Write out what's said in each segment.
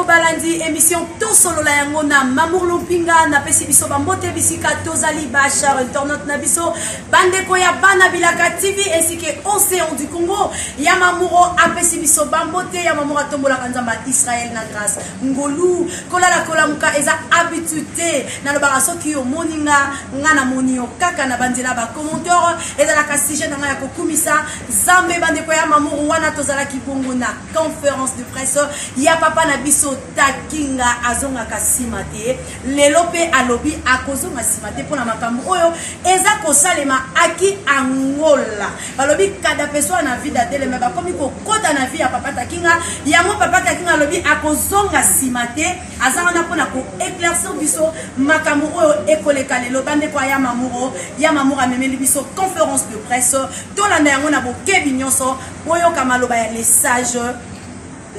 Bandeko balandi émission tosolola yango na Mamour Lumpinga napesi biso bambote bisika tozali ba chers internautes na biso bandeko ya bana bilaka TV ainsi que Océan du Congo ya Mamouro apesi biso bambote ya Mamour atombolaka nzambe ya Israël na grâce ngolu kolala kolamuka eza habitude te nalobaka soki omoni nga nga namoni yo kaka na banzela ba commentaire ezalaka sujet na nga ya kokumisa Nzambe bandeko ya Mamour wana tozalaki bongo na conférence de presse ya papa na biso Takinga azongaka nsima te lelo mpe alobi akozonga nsima te mpo na makambo oyo eza kosalema aki Angola balobi kadapeswa na vie d'Adele me bakomi kokota na vie ya papa Takinga yango papa Takinga alobi akozonga nsima te aza wana mpo na ko éclaircir biso makambo oyo ekoleka lelo bandeko ya Mamour ya Mamour amemeli biso conférence de presse Tolanda yango na bokebi nyonso, boyoka maloba ya le sage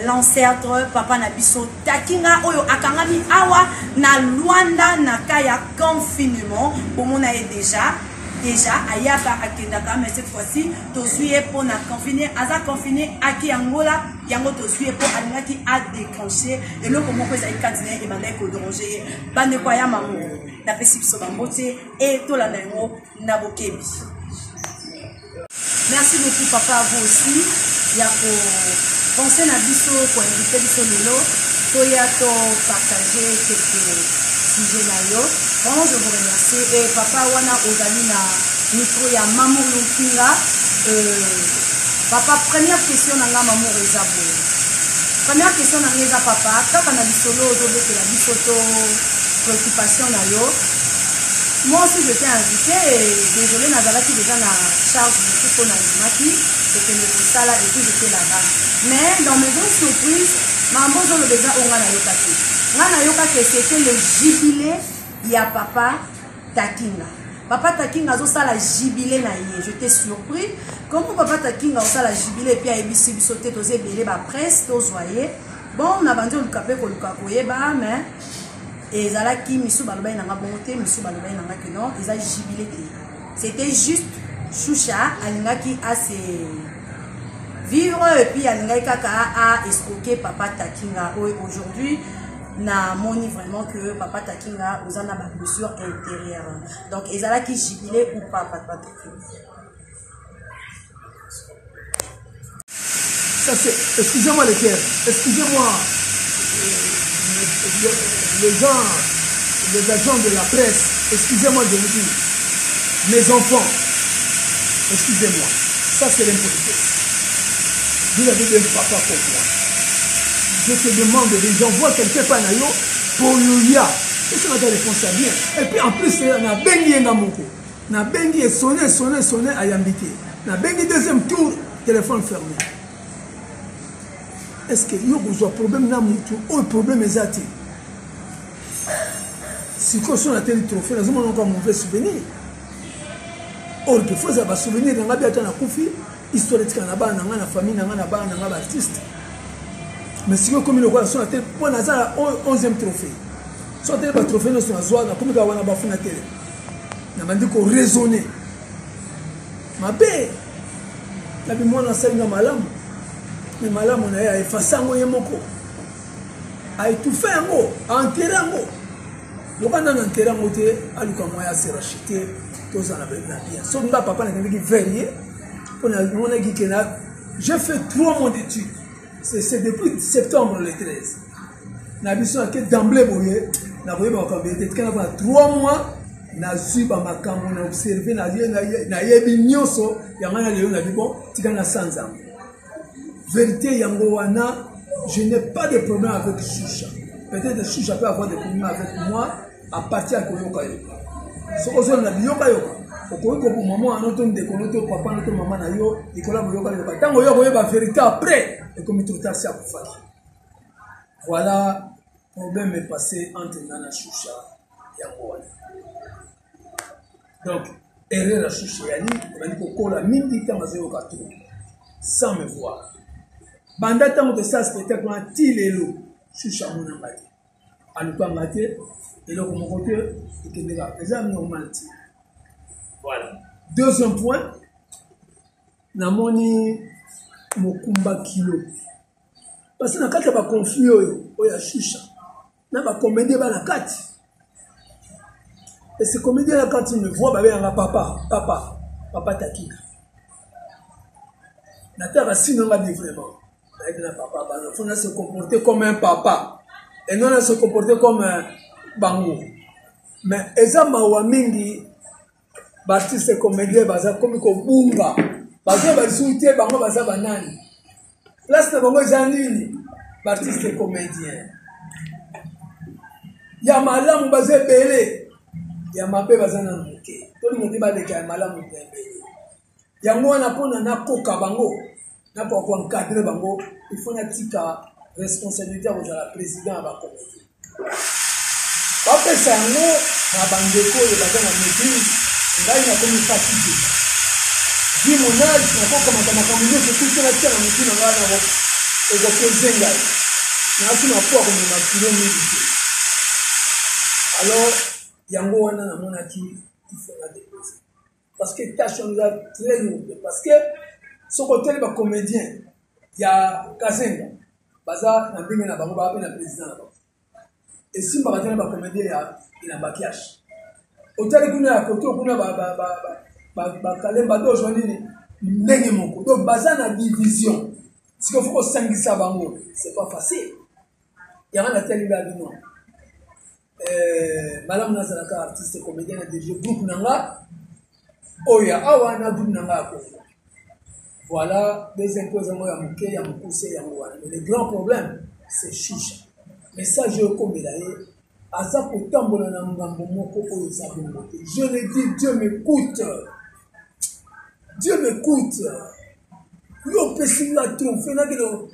l'ancêtre papa na biso Takinga oyo akangami awa na Luanda na cas ya confinement. Bomona ye déjà déjà ayaka akendaka mais cette fois-ci tozwi ye mpo na confine aza confine aki Angola yango tozwi ye mpo alingaki adéclenche eloko moko ezali kati na ye ebandaki koderange ye bandeko ya mamu napesi biso bambote e tolanda yango na bokebi. Merci beaucoup papa à vous aussi ya ko penser na biso ko inviter biso lelo toya to partager quelques sujets na yo. Vraiment je vous remercie et papa wana ozali na micro ya Mamour Lumpinga euh, papa première question na nga Mamour eza boye. Première question na nga eza papa kaka na lisolo ozobetela biso to préoccupation na yo Moi aussi j'étais invité et désolé nazalaki déjà na charge mosusu mpo nandimaki kokende kosala et puis j'étais là-bas mais dans mes grandes surprises makambo ozoloba eza oyo ngai nayokaki ngai nayokaki c'était le jubilé ya papa takinga papa takinga azosala jubilé na ye j'étais surpris comment papa takinga osala jubilé epuis ayebisi biso te toza ebele bapresse tozwa ye bon nabandi oluka mpe koluka koyeba mais Ezalaki misu balobaki na nga bongo te, misu balobaki na nga que non, eza jubile te. C'était juste Shusha alingaki a se vivre et puis alingaki kaka a escroquer papa Takinga oyo aujourd'hui na moni vraiment que papa Takinga oza na ba blessure intérieure. Donc ezalaki jubile ou pas papa Takinga? Ça c'est, excusez-moi les termes, excusez-moi euh, les gens, les agents de la presse, excusez-moi de vous dire, mes enfants, excusez-moi, ça c'est l'impolitesse. Vous avez un papa pour moi. Je te demande, j'envoie quelqu'un par nayo pour Yulia. Et ça va réponse à bien. Et puis en plus, on a bengi moko. Nabengi esone esone esone ayambi te. Nabengi deuxième tour téléphone fermé. Est-ce que yo kozwa problème na mutu oyo problème eza te? Sikoyo so nateli trophée nazomona oka mauvais souvenir. Or que faut ezala ba souvenir na ngai bi ata nakufi histoire etikala na bana na ngai na famille na ngai na bana na ngai ba artiste. Mais sikoyo ekomi lokola so nateli mpo naza na 11e trophée. So nateli ba trophée nyonso nazwa nakomi kaka wana bafuna tele. Nabandi ko raisonner mabe nabi mwana asali nga malamu me malamu na ye aefase yango ye moko aetufe yango aentere yango loka nano entere yango te aluka moyen ase rachete tozala na bien soki nga papa nakendaki vers ye mpo namonaki ke na j'ai fait trois mois d'études c'est depuis septembre le 13 na biso ake d'emblée boye nakoyeba makambo ete tikala kona 3 mois nazwi bamakambo na observe nayebi nyonso yango na lelo nabi bon tika na sanza yango verité yango wana je n'ai pas de problème avec Choucha peut-être Choucha peut avoir des problèmes avec moi à partir ya koyoka yoka soki ozolanda biyokayoka okoki koboma mwana no to ndeko no to papa no to mama na yo likolo ya boyokayoka ntango oyo koyeba verité après ekomi trop tard si akufaki voilà problème est passé entre nga na shusha yango wana donc erreur ya shusha eyali ebandi kokola mingi ntango azoyoka trop sans me voir banda ntango tosala spectacle wana ti lelo shusha amona nga te aluka nga te eloko moko te ekende kaka eza normal te voilà deuxième point namoni mokumba kilo. Parce que na kati ya baconflit oyo oyo ya shusha na bacomédien bana kati, et ce comédien là, quand il me voit, babenganga papa, papa, papa Takinga. Nataka sino nga bi vraiment nayebi na papa bana, faut na se comporter comme un papa et non na se comporter comme un bango. Mais eza mawa mingi, baartiste comédien baza komi kobunga, bazoyeba lisusu te bango baza banani, place na bango eza nini. Baartiste comédien ya malamu baza ebele, ya mabe baza nanu moke. Tolinga te baleka ya malamu mpe ebele. Yango wana, mpona nakoka bango, nakoka koencadre bango, il faut natika responsabilité ya kozala président ya bacomédien, bapesa yango na bandeko oyo baza na maîtrise. Ngai nakomi fatigué, vu mon âge, nakokamata makambo nyonso tuti natia na motu na ngai, nango ekopese ngai naasi na po akomema kilo mingi te. Alors yango wana namonaki il faut na déposer, parce que tâche wana eza très lourde, parce que soki oteli bacomédien ya Kazenga, baza na ndenge na bango, baa mpe na président na bango, esimbaka te na bacomédien ya Elamba Kiashe. Otali kuna ya koto kuna, bakalemba dozwa nini, ndenge moko. Donc baza na division. Sikoyo faut kosangisa bango, c'est pas facile. Yango natali nga bino, malamu nazalaka artiste comédien na DG groupe na nga oyo ya awa na groupe na nga ya Congo. Voilà, deuxième point ezango ya moke ya mokuse, yango wana. Mais le grand problème, c'est Shusha. Message oyo ekomela ye, aza kotambola na ngambo moko oyo eza bongo te. Je le dis, Dieu m'écoute, Dieu m'écoute. Yo opesi nga trophée, nakende,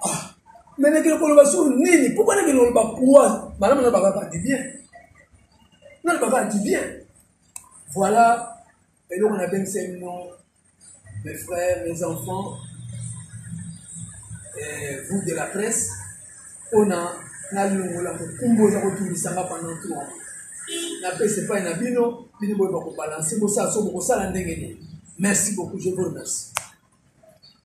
ah, mais nakende koloba so nini? Pourquoi nakende koloba quoi? Malamu nalobaka du bien, nalobaka du bien. Voilà eloko nabengisa bino, mes frères, mes enfants et vous de la presse, mpona nalongola mokumbu oza kotungisanga pendant 3 mois. Napesa epai na bino, bino boyeba kobalancer, bosala so bokosala ndenge nini. Merci beaucoup, je vous remercie.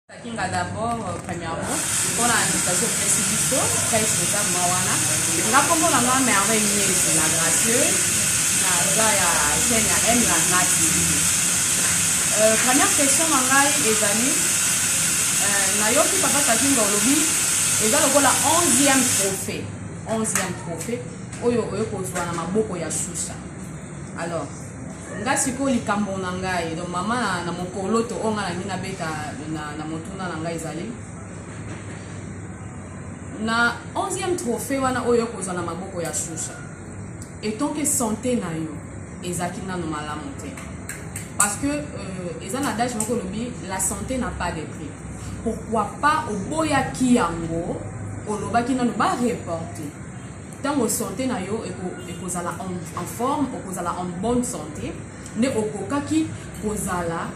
Takinga, d'abord, premièrement, mpona invitation opesi biso, presse eza ma wana. Nga nkombo na nga Merveille Miezi la Gracieuse, naza ya chaîne ya M La Gra TV. Première question na ngai ezali, nayoki papa Takinga olobi eza lokola 11e trophée, 11e trophée oyo oyo kozwa na maboko ya Shusha. Alors nga sikoyo likambo na ngai, donc mama na mokolo to oyo ngai nalingi nabeta na motuna na ngai ezali na 11e trophée wana oyo kozwa na maboko ya Shusha, étant que santé na yo ezalaki nano malamu te, parce que eza na adage moko olobi: "La santé n'a pas de prix." Pourquoi pas oboyaki yango, olobaki nano bareporte ntango santé na yo ekozala en forme, okozala en bonne santé, nde okokaki kozala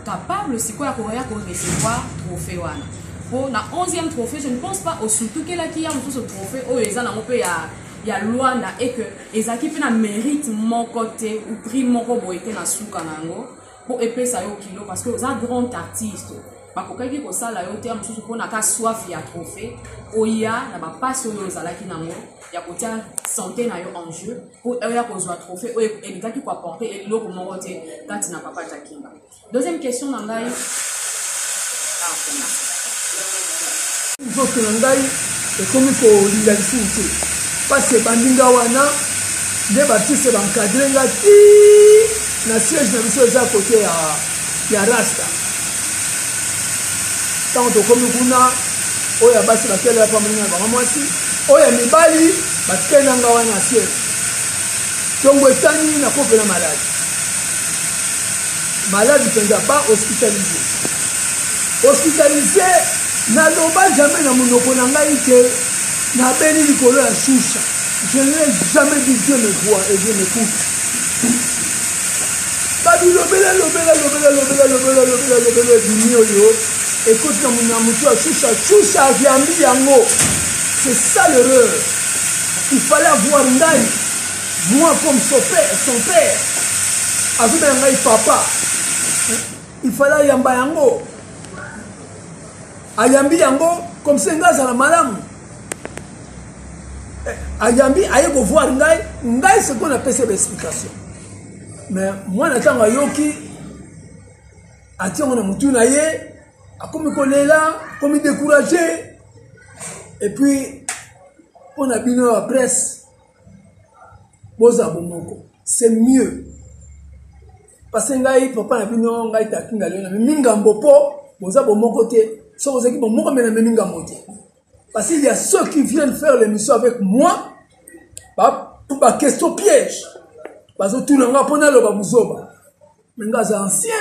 capable sikoyo ya koya korecevoir trophée wana? Mpo na 11e trophée, je ne pense pas osutukelaki ya mosusu trophée oyo eza nango mpe ya Lwanda, et que ezalaki mpe na mérite moko te ou prix moko boye te na suka na yango mpo epesa yo kilo, parce que oza grand artiste, bakokaki kosala yo te ya mosusu mpona ka soif ya trophée, oya na bapasi oyo ozalaki nango ya kotia santé na yo en jeu mpo oya kozwa trophée oyo elingaki koapporter eloko moko te kati na papa Takinga. Deuxième question na ngai. Ah, nzoto na ngai ekomi kolinga lisusu te, mpasi ebandi nga wana nde baartiste baencadre nga ti na siège na biso eza kote ya rasta. Ntango tokomi kuna, oyo ya basi bakele ya pambolinga na bango mwasi, oyo ya mibali batikali na nga wana na siège. Ntongo etani, nakopela maladi, maladi mpenza, ba hospitalisé, hospitalisé. Naloba jamais na monoko na ngai ke nabeli likolo ya Shusha. Je ne l'ai jamais dit. Dieu me voit et Dieu m'écoute. Babilobela lobela lobela lobela lobela lobela lobela ebimi oyo ekoti na motu ya Shusha. Shusha ayambi yango, c'est ça l'erreur. Il fallait avoir ngai, moi comme son père, son père azobenga ngai papa, il fallait ayamba yango. Ayambi yango comme ça ngai azala malamu. Eh, ayambi aye kovoir ngai, ngai sikoyo napesi ye baexplication. Mais mwana ntango ayoki atie yango na motu na ye, akomi kolela, akomi découragé. Et puis mpo na bino ya presse, bozala bomoko, c'est mieux. Parce que ngai papa na bino, ngai takinga lelo namemi ngambo mpo boza bomoko te. Soki ozalaki bomoko, me namemi ngambo te. Parce qu'il y a ceux qui viennent faire l'émission avec moi, ba question piège, bazotuna nga mpo naloba buzoba. Mais nga aza ancien,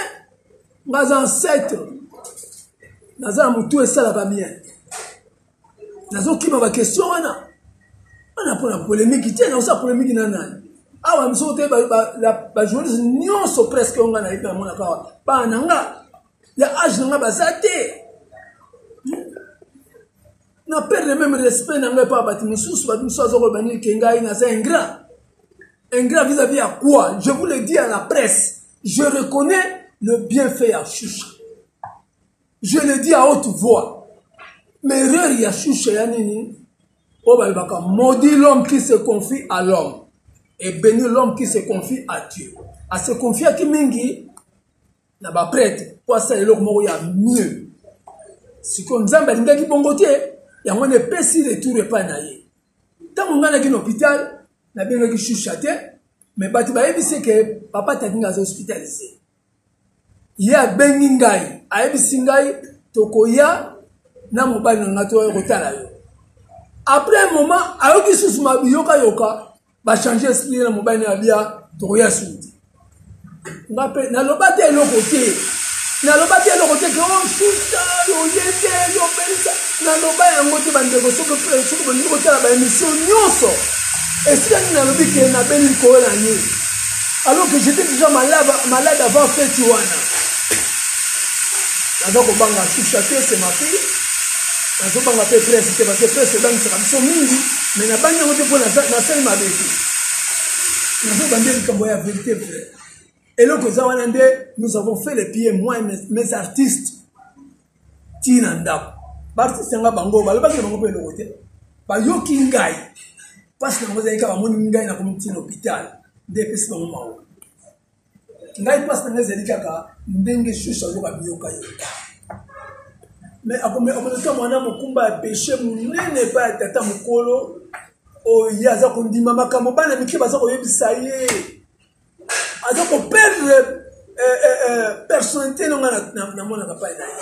nga aza ancêtre, naza na motu esalaka bien, nazokima baquestion wana wana mpona polémique te. Nakosala polémique na nani awa? Biso te, bajournaliste nyonso presque oyo nga nayebi, namonaka awa, bana na nga ya age na nga baza te. Na perdre même respect na ngai epa bato mosusu. Bato mosusu aza koloba nini? Ke ngai naza ingrat. Ingrat vis-à-vis à quoi? Je vous le dis à la presse, je reconnais le bienfait ya Shusha, je le dis à haute voix. Mais erreur ya Shusha ya nini? Oyo balobaka: maudit l'homme qui se confie à l'homme et béni l'homme qui se confie à Dieu. Ase confiaki mingi na baprêtre po asala eloko moko ya mieux. Sikoyo Nzambe alingaki bongo te, yango wana epesi retour epai na ye. Ntango ngai naki na hôpital, nabengaki Shusha te, mais bato bayebisi ke papa Takinga aza hospitalisé. Ye abengi ngai, ayebisi ngai: tokoya na mobali na ngai, toya kotala yo. Après un moment, ayoki susu mabiyokayoka, bachange esprit na mobali na abia, tokoya susu te. Nga mpe naloba te eloko te, naloba te eloko te ke osuta oye te, yobelisa, naloba yango te. Bandeko, soki bolingi kotala baémission nyonso, esika nini nalobi ke nabeli likolo na ye, alors que j'étais déjà malade, malade avant feti wana. Naza kobanga Shusha te, c'est ma fille. Nazobanga mpe presse te, parce que presse ebangisaka biso mingi. Mais nabangi yango te mpo nasali mabe te. Nazobande likambo ya vérité vrai. Eloko eza wana nde nous avons fait les pieds, moi et mes artistes, ntina ndako. Baartiste yanga bango balobaki na bango mpe eloko te. Bayoki ngai mpasi nango ezali kaka bamoni ngai nakomi ntina hôpital nde epesi bango mawa. Ngai mpasi na ngai ezali kaka ndenge Shusha azoka biyoka yoka, mais akomeka mwana mokumba ya péché monene epai ya tata mokolo oyo. Ye aza kondima makambo bana mike baza koyebisa ye, aza koperdre personnalité nonga namonaka pai na ye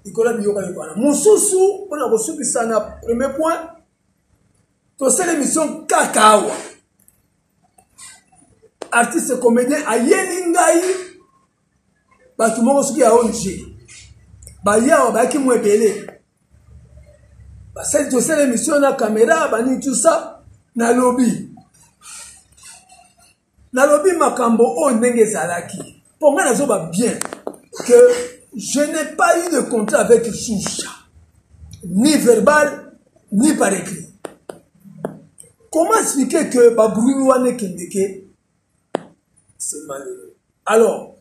likolo ya biyoka yoka wana. Mosusu mpona kosukisa na premier point, tosala émission kaka awa, artiste comédien ayeli ngai bato moko soki ya ONG bayawa, bayaki mo ebele, basali, tosala émission na caméra banini, tout ça. Nalobi makambo oyo ndenge ezalaki mpo ngai nazoba bien que je n'ai pas eu de contrat avec Shusha, ni verbal ni par écrit. Comment expliquer que babruit wana ekendeke? C'est malheureux. Alors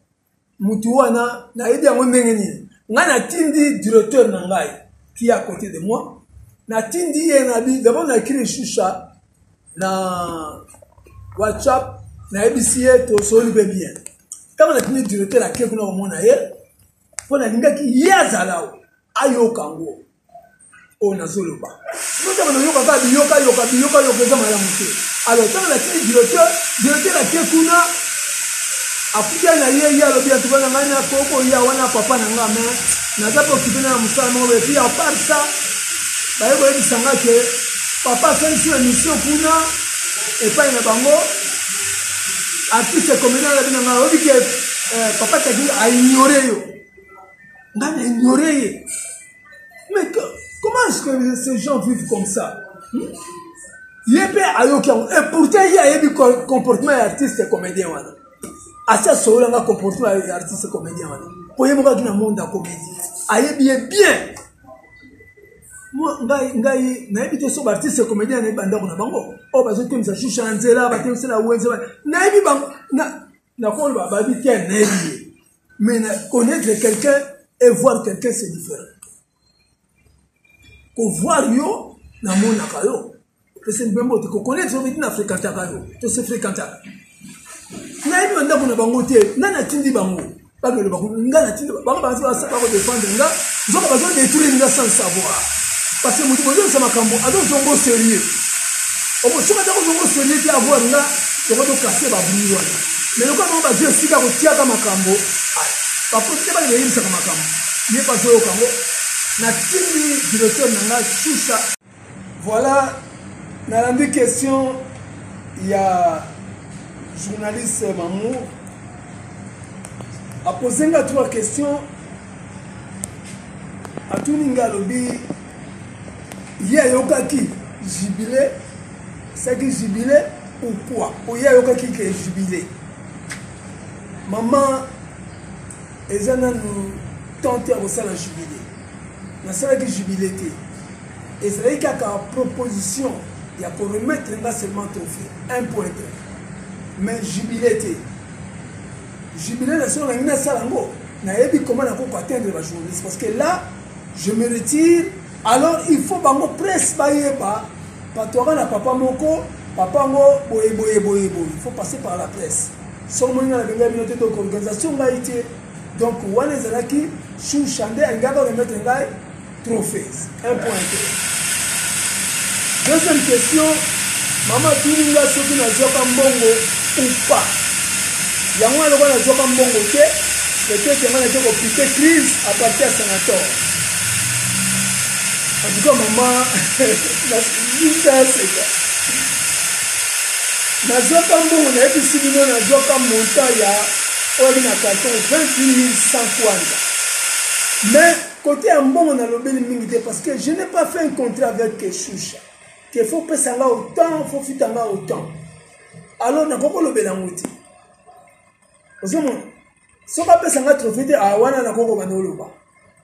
mutu wana nayebi yango ndenge nini. Ngai natindi directeur na ngai qui est à côté de moi, natindi ye na bi d'abord na écrit Shusha na WhatsApp, nayebisi ye tosoli mpe bien. Ntango natindi directeur, ake kuna komona ye mpo nalingaki ye azala o ayoka yango oyo nazoloba. Ntango nayoka kaka biyokayoka, biyokayoka eza malamu te. Alors ntango natindi directeur, directeur ake kuna, akuta na ye. Ye alobi: antuka na ngai nakokoya wana papa na nga, mais naza mpe occupé na mosala moko. Et puis à part ça, baye koyebisa nga ke papa asalisi émission kuna epai na bango. Artiste comédien alobi na ngai: oyebi ke papa Taki aignore yo? Ngai na ignore ye? Mais comment est-ce que ces gens vivent comme ça, Ye mpe ayoki yango et pourtant ye ayebi comportement ya artiste comédien wana. Asi asololanga comportement ya artiste comédien wana mpo ye moko aki na monde ya comédie, ayebi ye bien. Ngai nayebi te so baartiste comédien, nayebi bandako na bango oyo bazotemisa Shusha na nzela, batemisa na wenze, nayebi bango. Nakoloba babi te nayebi ye, mais connaître quelqu'un et voir quelqu'un, c'est différent. Kovoir yo, namonaka yo. Opesi mpe mbote, koconnaître yo na fréquentaka yo, to se fréquentaka. Nayebi bandako na bango te, nani atindi bango? Bakoloba nga natindi bango, baza bakodefendre nga, nzoka bazodétruire nga sans savoir. Parce que moto bozongisa makambo azozongo sérieux. Soki aza kozongo sérieux te avoir nga, toko tokase babruit wana. Mais lokola bango bazwi esika kotiaka makambo, baprofite bale bayebisaka makambo, ye mpe azoyoka yango. Natindi directeur na nga Shusha. Voilà, nalandi question ya journaliste Mamour. Apose nga trois questions. Atuni nga alobi ye ayokaki jubilé, saki jubilé ou quoi? Po ye ayokaki ke jubilé. Maman eza nanu temps te ya kosala jubilé. Nasalaki jubilé te. Ezalaki kaka proposition ya koremettre nga seulement trophée, un point trait. Mais jubilé te. Jubilé na soki nalingi nasala yango, nayebi comment nakoki koatteindre ba journaliste, parce que là je me retire. Alors il faut bango presse bayeba patwaka na papa moko, papa yango boye boye boye boye, il faut passer par la presse. Soki omoni nga nabengai bino te, donc organisation ngai te. Donc wana ezalaki Shusha nde alingaka remettre ngai trophée, un point te. Deuxième question, mama atuni nga soki nazwaka mbongo ou pas. Yango wana lokola nazwaka mbongo te, peut-être nga nake kopike crise à partir ya sanator. En tout cas mama, naseka. Nazwaka mbongo, nayebisi bino nazwaka montant ya oyo na carton 28100 kwanza. Mais côté ya mbongo nalobeli mingi te, parce que je n'ai pas fait un contrat avec Shusha que faut pesa nga autant, faut futa nga autant. Alors nakoki kolobela yango te. Ozomona, soki apesa nga trophée te, ah, wana nakoki kobanda koloba.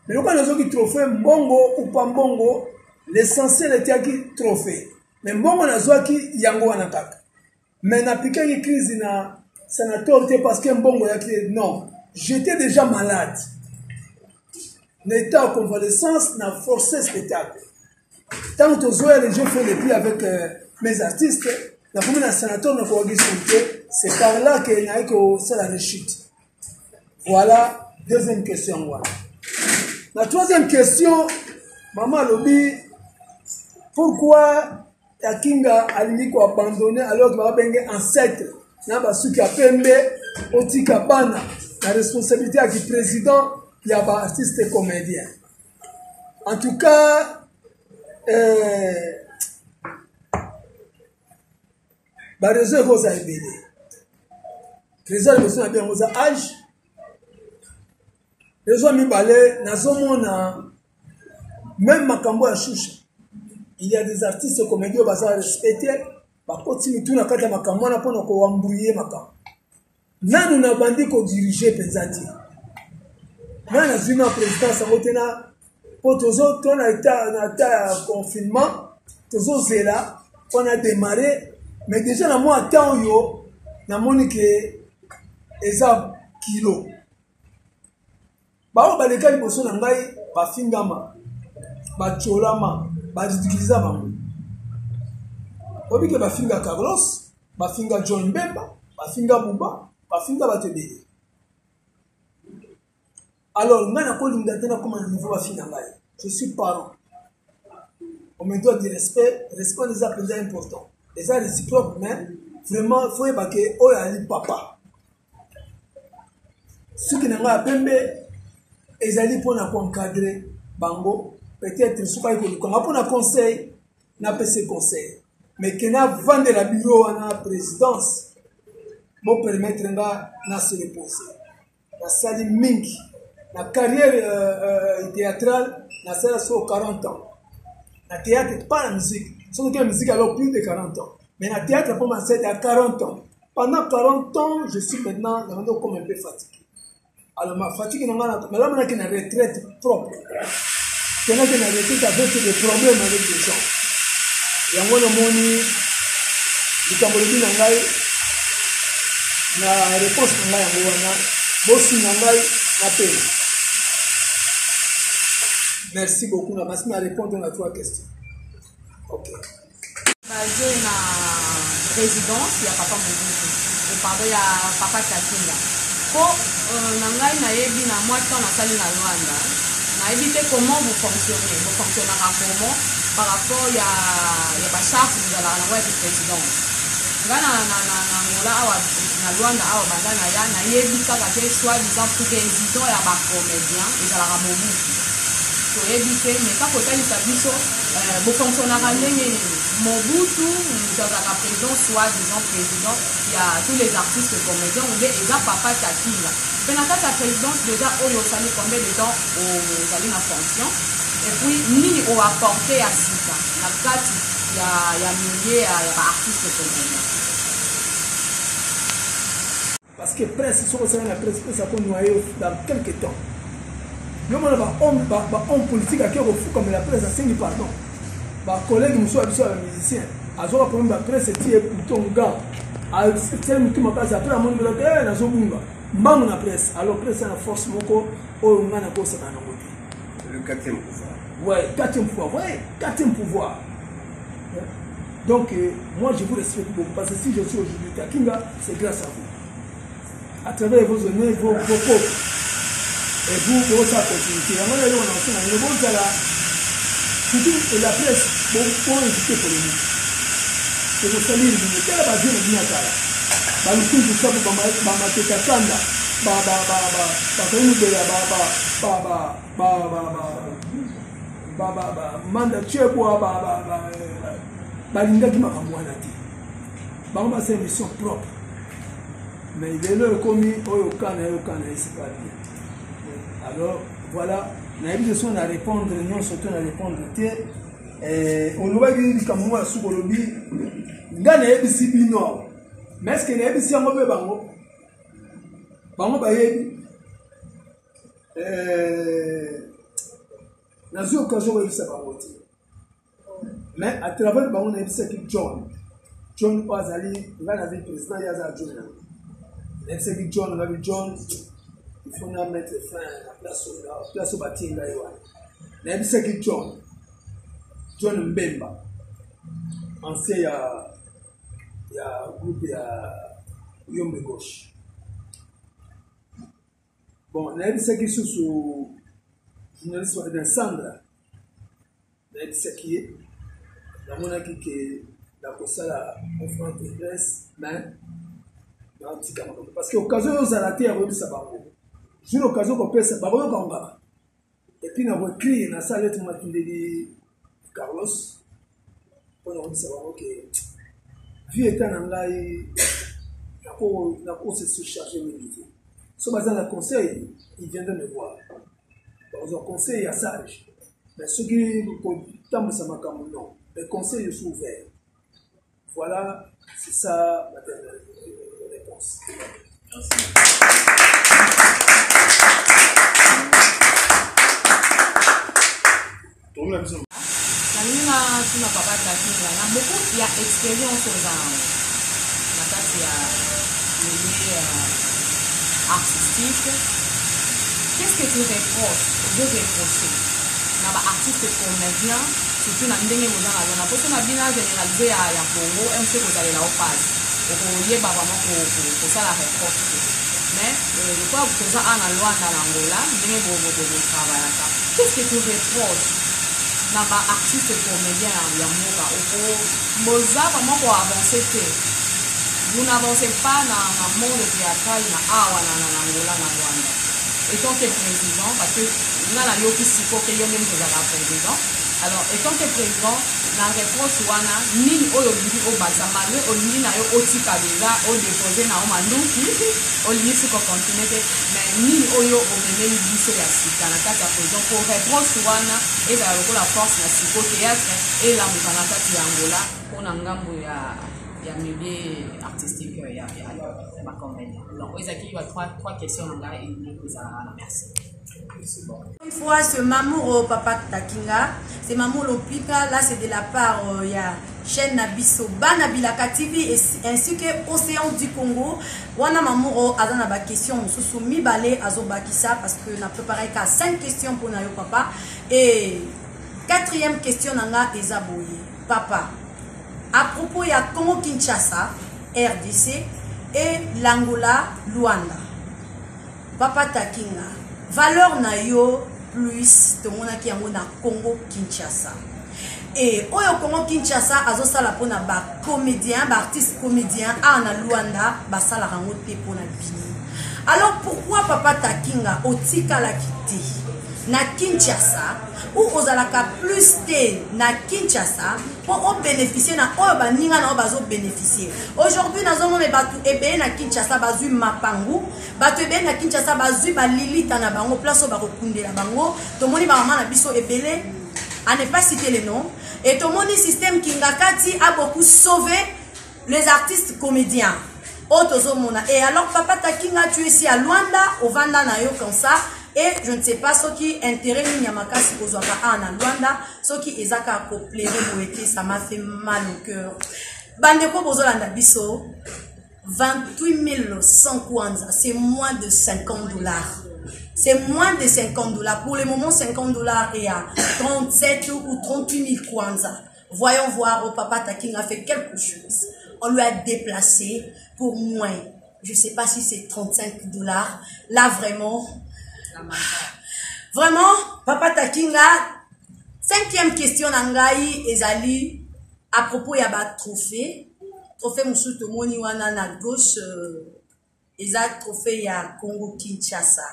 Mais lokola nazwaki trophée, mbongo ou pas mbongo, l'essentiel etiaki trophée. Mais mbongo nazwaki yango wana kaka. Mais napikaki crise na sanator te parce que mbongo yaki, non, j'étais déjà malade. Na état ya convalescence, na forcé spectacle. Ntango tozoya les jeux fait le prix avec mes artistes, nakomi na sanator, nakokaki te. C'est par là que naye kosala rechute. Voilà, deuxième question wana. La troisième question, mama alobi pourquoi Takinga alingi koabandonne alors que babenge ancêtre na basuki ya pembe, otika bana na responsabilité ya ki président ya baartiste comédien. En tout cas, bareseau ekozala ebele. Réseau ya liboso na biango eza age. Réseau ya mibale, nazomona même makambo ya Shusha, il y a des artistes comédiens oyo baza respecté, bakoti mitu na kati ya makambo wana mpona koembrouiller makambo. Nanu nabandi kodirige mpenza te, ngai nazwi na présidence yango te, na mpo tozo to na état, na état ya confinement, tozozela mpona démarrer. Mais déjà na mwa temps oyo namoni ke eza kilo. Baoyo baleka liboso na ngai bafingama, batiolama, baridiculiza bango. Oyebi ke bafinga Carlos, bafinga John Mbemba, bafinga Buba, bafinga bato ebele. Alors ngai nakolinga te nakóma na niveau bafinga ngai. Je suis parent, on me doit du respect. Respect eza mpenza important, eza réciproque. Mais vraiment faut yeba ke oyo ali papa, suki na ngai ya pembe ezali mpona koencadre bango. Peut-être soki ayi kolukanga mpona conseil, napesi conseil. Mais ke navandela bureau wana présidence, bopermettre nga na se reposer. Nasali mingi na carrière théâtrale, nasala so 40 ans na théâtre, pas na musique. Soki oke musique, alors plus de 40 ans. Mais na théâtre, mpo masete ya 40 ans, pendant 40 ans, je suis maintenant nabandi okoma un peu fatigué. Alors ma fatigue na nga, malamu naki na retraite propre, kenaki na retraite avec des problèmes avec des gens. Yango namoni likambo lobi na ngai na réponse na ngai yango wana. Bosunga ngai na pema. Merci beaucoup na basi na répondre na trois questions. Ok. Basé na résidence ya papa Mobutu, pardon ya papa Takinga. Po na ngai nayebi na mwa temps nasali na Luanda, nayebi te comment vous fonctionnez, vous fonctionnera comment par rapport ya ya ba charte bozalaka nango ya présidence. Ngai na na na na Angola awa na Luanda awa banda na ya nayebi kaka te soit disant président ya ba comédien ezalaka Mobutu. Toyebi te mais kaka kotalisa biso bofonctionnaka ndenge nini. Mobutu moto azalaka président soit disant président ya tous les artistes comédiens ou bien eza papa Takinga. Pe na kati ya présidence déjà oyo osali combien de temps ozali na fonction et puis nini o apporter ya sika na kati ya ya milieu ya, ya ba artistes comédiens. Parce que presse soki osali na presse, presse ako noyer dans quelque temps. Yo mona ba homme ba, ba homme politique ake kofukamela presse asengi pardon. Ba collègue mosusu ya biso ya musicien azoka problème ba presse etie ye bouton gant atieli motu makasi après amoni mpenza te eh, nazobunga mbangu na presse. Alors presse na force moko oyo ngai nakosaka nango te. Le quatrième pouvoir. Ouais, quatrième pouvoir. Ouais, quatrième pouvoir. Donc, moi, je vous respecte beaucoup. Parce que si je suis aujourd'hui Takinga, c'est grâce à vous. À travers vos honneurs, vos pauvres. Et vous, vous avez continuité. Et moi, on a un surtout la presse, bon, pour éviter polémique. C'est pour salir le militaire, bah, bien, bien, là. Bah, le coup, tout ça, bah, bah, bah, bah, bah, bah, bah, bah, bah, bah, bah, bah, bah, bah, bah, bah, bah, bah, manda tchebwa, bah, bah, bah, balingaki makambo wana te. Bango basala émission propre. Mais lelo ekomi oyo kana yo kana c'est pas bien. Alors voilà, nayebi te so na répondre nyonso to na répondre te. Olobaki likambo moko ya suka, olobi ngai nayebisi bino awa. Mais est-ce que nayebisi yango mpe bango? Bango bayebi. Nazwi occasion koyebisa bango te. Mais à travers bango nayebisaki John. John oyo azali, ngai nazali président, ye azala John yango. Nayebisaki John, ngabi John, il faut na mettre fin na place oyo, na place oyo batie ngai wana. Nayebisaki John, John Mbemba, ancien ya groupe ya Yombe Gauche. Bon, nayebisaki susu journaliste wa Sandra, nayebisaki ye, namonaki ke nakosala conférence de presse, mais natika makambo parce que occasion oyo ozala te ya koyebisa bango. Jour occasion kopesa bakoyoka ngaka. Et puis na koécrire na salle ete matindeli Carlos mpona koyebisa bango ke vie eta na ngai nako se surcharger mingi te. So baza na conseil, il viendra me voir. Bakozwa conseil ya sage. Mais soki kotambwisa makambo non. Mais conseil je suis ouvert. Voilà, c'est ça ma dernière réponse. Merci. Nalingi natuna papa Takinga na beaucoup ya expérience oza nango na kati ya milieu artistique. Qu'est-ce que tu reproches, ozo reprocher na ba artistes comédiens, surtout na ndenge boza na lona poso na bino généralisé ya Congo, MC kozalela o pasi okoyeba vraiment kosala reproche te. Mais lokola toza awa na Luanda na Angola, ndenge botravaillaka, qu'est-ce que tu reproches na ba artistes comédiens ya mboka oko boza vraiment ko avancer te? Vous n'avancez pas na monde théâtral na awa na Angola na Luanda. Étant que président, parce que nga na yoki siko ke yo nde moto ozalaka président, alors étant que président na reproche wana nini oyo olingi obakisa malgré olingi na yo otika déjà odépose na yo manduki olingi siko continue te, mais nini oyo omemeli biso ya sika na kati ya président po reproche wana ezala lokola force na siko théâtre elamuka na kati ya Angola mpona ngambo ya milieu artistique ya ba comédien. Donc ezalaki ba trois questions na ngai elingi kozala wana. Merci. Une fois, ce Mamour Papa Takinga, c'est Mamour Lopika, là c'est de la part, il y a chaîne na biso Bana Bilaka TV et, ainsi que Océan du Congo. Wana Mamour aza na ba question mosusu mibale azobakisa parce que na préparé ka 5 questions pour na yo papa. Et quatrième question nanga eza boye. Papa, à propos ya Congo Kinshasa, RDC et l'Angola, Luanda. Papa Takinga, valeur na yo plus tomonaki yango na Congo Kinshasa. Et oyo Congo Kinshasa azosala mpona ba comédien, ba artiste comédien awa na Luanda basalaka yango te mpona bino. Alors pourquoi Papa Takinga otikalaki te na Kinshasa ou ozalaka plus te na Kinshasa mpo obénéficie na oyo baninga na oyo bazobénéficie? Aujourd'hui nazomona bato ebele na Kinshasa bazwi mapangu, bato ebele na Kinshasa bazwi balilita na bango, place oyo bakokundela bango. Tomoni bamama na biso ebele, à ne pas citer les noms, et tomoni système Kingakati a beaucoup sauvé les artistes comédiens oyo tozomona. Et alors Papa Takinga, tu es ici à Luanda, ovanda na yo comme ça, et je ne sais pas soki intérêt nini ya makasi kozwaka awa na Luanda, soki eza kaka koplaire boye te. Ça m'a fait mal au cœur. Bandeko bozolanda biso, 28 100 kwanza, c'est moins de 50 $. C'est moins de 50 $. Pour le moment, 50 $ est à 37 ou 38 000 kwanza. Voyons voir, oh, Papa Taking a fait quelque chose. On lui a déplacé pour moins. Je sais pas si c'est 35 $. Là, vraiment, vraiment, Papa Takinga, cinquième question na ngai ezali à propos ya ba trophée. Trophée mosusu tomoni wana na gauche, eza trophée ya Congo Kinshasa.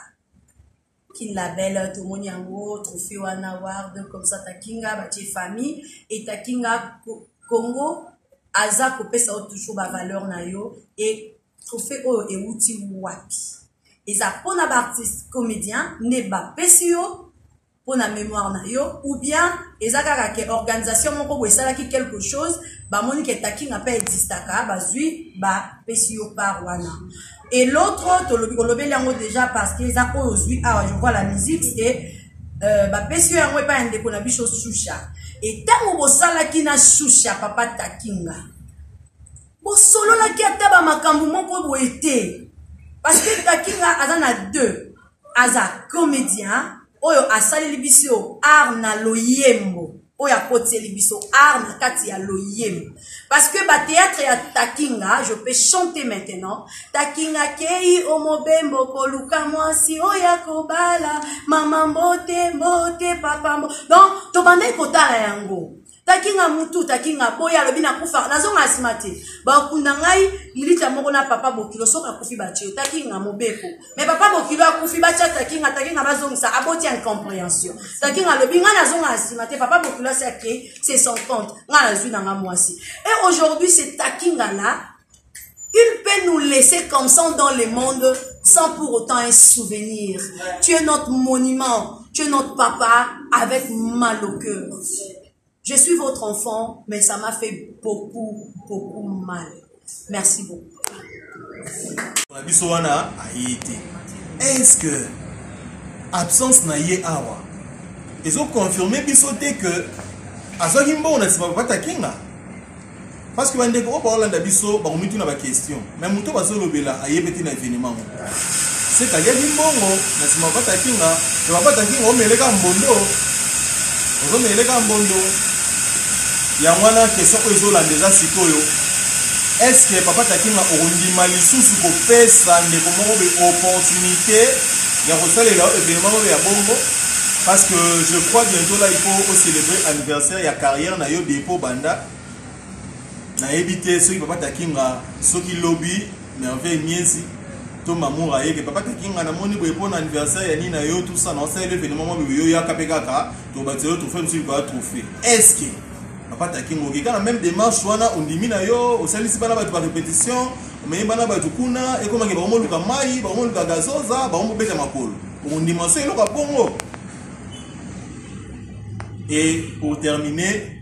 Kin Label, tomoni yango trophée wana award comme ça Takinga batie famille et Takinga Congo aza kopesa yo toujours ba valeur na yo. Et trophée oyo euti wapi? Eza mpona baartiste comédien nde bapesi yo mpona mémoire na yo, ou bien eza kaka ke organisation moko boye esalaki quelque chose, bamoni ke Takinga mpe existaka, bazwi bapesi yo part wana? Et l'autre, tolobi olobeli yango déjà, parce que eza oyo ozwi awa, je vois la musique, c'est bapesi yo yango epai ya ndeko na biso Shusha. E ntango bosalaki na Shusha, Papa Takinga, bosololaki ata bamakambo moko boye te? Parce que Takinga aza na deux, aza comédien oyo asaleli biso art na loyembo, oyo akotieli biso art na kati ya loyembo, parce que bathéâtre ya Takinga, je peux chanter maintenant: Takinga kei omobembo koluka mwasi oyo akobala, mama mbote mbote, papa mbo. Donc tobandaki kotala yango. Takinga mutu, Takinga boye alobi nakufa, nazonga nsima te, bakunda ngai lilita moko na papa bokilo. Soki akufi, batie Takinga mobeko. Mais papa bokilo akufi, batia Takinga, Takinga bazongisa, aboti incompréhension. Takinga alobi ngai nazonga na nsima te, papa bokilo asi akei, c'est son compte, ngai nazwi nanga mwasi. Et aujourd'hui, c'est Takinga là, il peut nous laisser comme ça dans le monde sans pour autant un souvenir. Tu es notre monument, tu es notre papa, avec mal au cœur. Je suis votre enfant, mais ça m'a fait beaucoup, beaucoup mal. Merci beaucoup. Na biso wana aye te. Est ce que absence na ye awa ezoconfirme biso te que azwaki mbongo na nsima Papa Takinga? Parce que bandeko oyo baolanda biso bakomituna baquestion, mais moto bazolobela ayebi te na événement ngo se kaliaki mbongo na nsima Papa Takinga. Me Papa Takinga omeleka mbondo, ozomeleka mbondo yango wana. Question oyo ezolanda eza sikoyo: est ce que Papa Takinga okondima lisusu kopesa ndeko moko be opportunité ya kosalela événement moko ya bongo? Parce que je crois bientôt là il faut célébrer anniversaire ya carrière na yo depo banda. Nayebi te soki Papa Takinga, soki lobi Merveille Miezi to Mamour ayeke: "Papa Takinga, namoni boye mpona anniversaire ya nini na yo, tout ça, naosalela événement mwa boye, yo yaka mpe kaka tobatela yo trophée mosusu likoya trophée." Est ce que Papa Takinga okeka na même démarche wana? Ondimi na yo, osalisi bana bato barépétition, omemi bana bato kuna, ekomaki bakomoluka mai, bakomoluka gazoza, bakomobeta makolo, okondima so eloko ya bongo? Et pour terminer,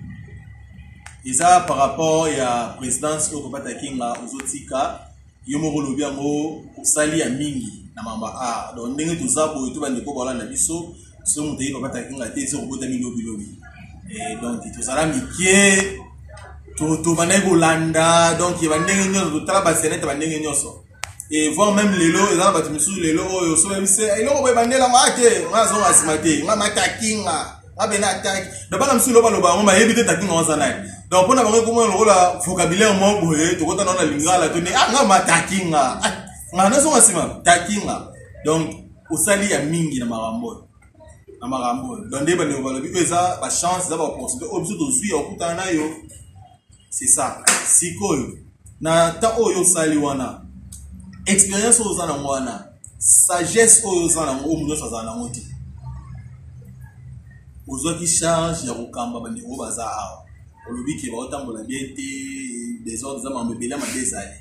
eza par rapport ya présidence oyo Papa Takinga ozotika. Yo moko olobi yango, osali ya mingi. na makambo ya art. Donc ndenge toza boye to bandeko balanda biso, soki moto ayebi Papa Takinga te, soki obotami lobilobi. Donc tozala mike, tobandaki kolanda, donc bandenge nyonso, totala basenete bandenge nyonso, et voire même lelo eza na bato misusu lelo oyo so bayebisi eloko boye bandelango a te, nga azonga nsima te, nga matakinga, nga pena ataki. Donc bana misusu lelo baloba yango, bayebi te Takinga waza nani. Donc mpona bango ekomona lokola vocabulaire moko boye, tokota nao na lingala to nde ah, nga matakinga, ah, nga nazonga nsima takinga. Donc osali ya mingi na makambo oyo, na makambo oyo. Donc nde bandeko balobi oyo eza bachance, eza baopportunité oyo biso tozwi ya kokutana na yo, c'est ça. Sikoyo na temps oyo osali wana, expérience oyo oza nango wana, sagesse oyo oza nango, oyo moto nyonso azala nango te, ozwaki charge ya kokamba bandeko oyo baza awa, olobi ke baotambola bien te, désordre eza, makambo ebele ya mabe ezali.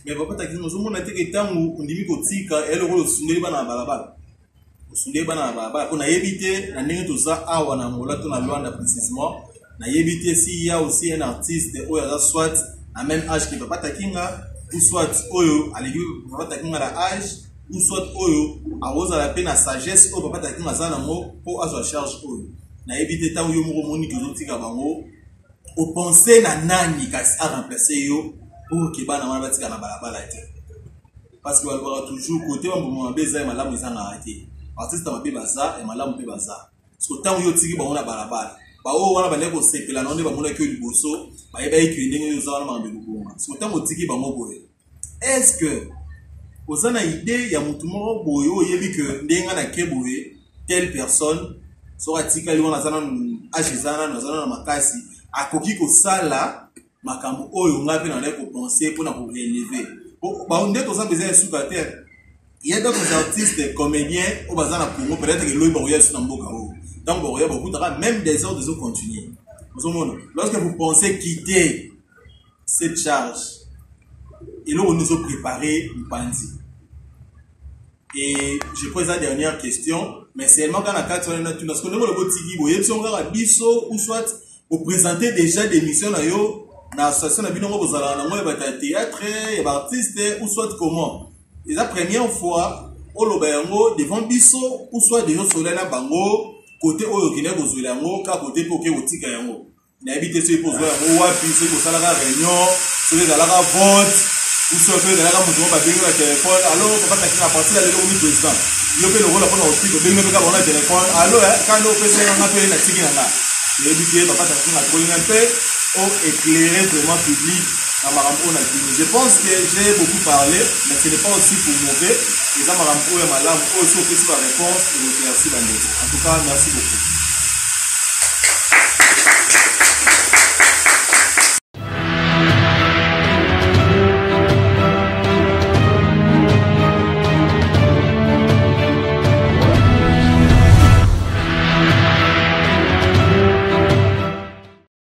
Mais Papa Takinga, ozomona te ke ntango ondimi kotika, eya lokola osundeli bana na balabala, osundeli bana na balabala? Mpo nayebi te na ndenge toza awa na Angola to na Luanda précisément, nayebi te si ya aussi un artiste oyo aza soit na même âge que Papa Takinga, ou soit oyo aleki Papa Takinga na âge, ou soit oyo akozala mpe na sagesse oyo Papa Takinga aza nango mpo azwa charge oyo. Nayebi te, ntango yo moko omoni tozotika bango, opense na nani kasi aremplace yo pour ke bana wana batika na balabala te? Parce que balobaka toujours, kote bambuma mabe eza, ya malamu ezangaka te. Artiste mabe baza, ya malamu mpe baza. Parce que ntango yo otiki bango na balabala, baoyo wana bandaki kosepela na nde bamonaki yo liboso, bayebaki ke ndenge oyo oza wana, makambo ekobonga. Parce que ntango otiki bango boye, est ce que oza na idée ya motu moko boye oyo oyebi ke ndenge nga nake boye, telle personne soki atikali wana, aza nanu, age eza nanu, aza nanu na makasi, akoki kosala makambo oyo ngai mpe nazali kopense mpona korelever nde toza mpenza ya suka te? Il y a d'autres artistes comédiens oyo baza na Congo, peut-être que loyi bakoya lisusu na mboka oyo. Ntango bakoya, bakutaka même désordre ezocontinue. Ozomona, lorsque vous pensez quitter cette charge, eloko nini ozoprépare mopanzi? Et je pose la dernière question, mais seulement kaka na kati wana natuna, parce que ndenge olobi otiki, boyebi songo kaka biso, ou soit oprésente déjà démission na yo na association na bino ngo bozalaka nango ya bato ya théâtre, ya baartiste, ou soit comment eza première fois oloba yango devant biso, ou soit déjà osola na bango côté oyo okende kozwela yango kaka côté mpe oke kotika yango? Nayebi te soki kozwa yango wapi, soki bosalaka réunion, soki ezalaka vote, ou soki ezalaka moto moko babengi na telefone: "Allo, Papa Takinga, à partir ya lelo omi président." Yo mpe lokola mpona kotika, obengi mpe kaka bango na telefone: "Allo, kaka nde opesa nga mpe natiki na nga." Nayebi te, Papa Takinga, tokolinga mpe o éclairer vraiment public na makambo oyo natuni. Je pense que j'ai beaucoup parlé, mais ce n'est pas aussi pour mauvais, eza makambo oyo ya malamu oyo soki opesi baréponse ekoéclairci bandeko. En tout cas, merci beaucoup.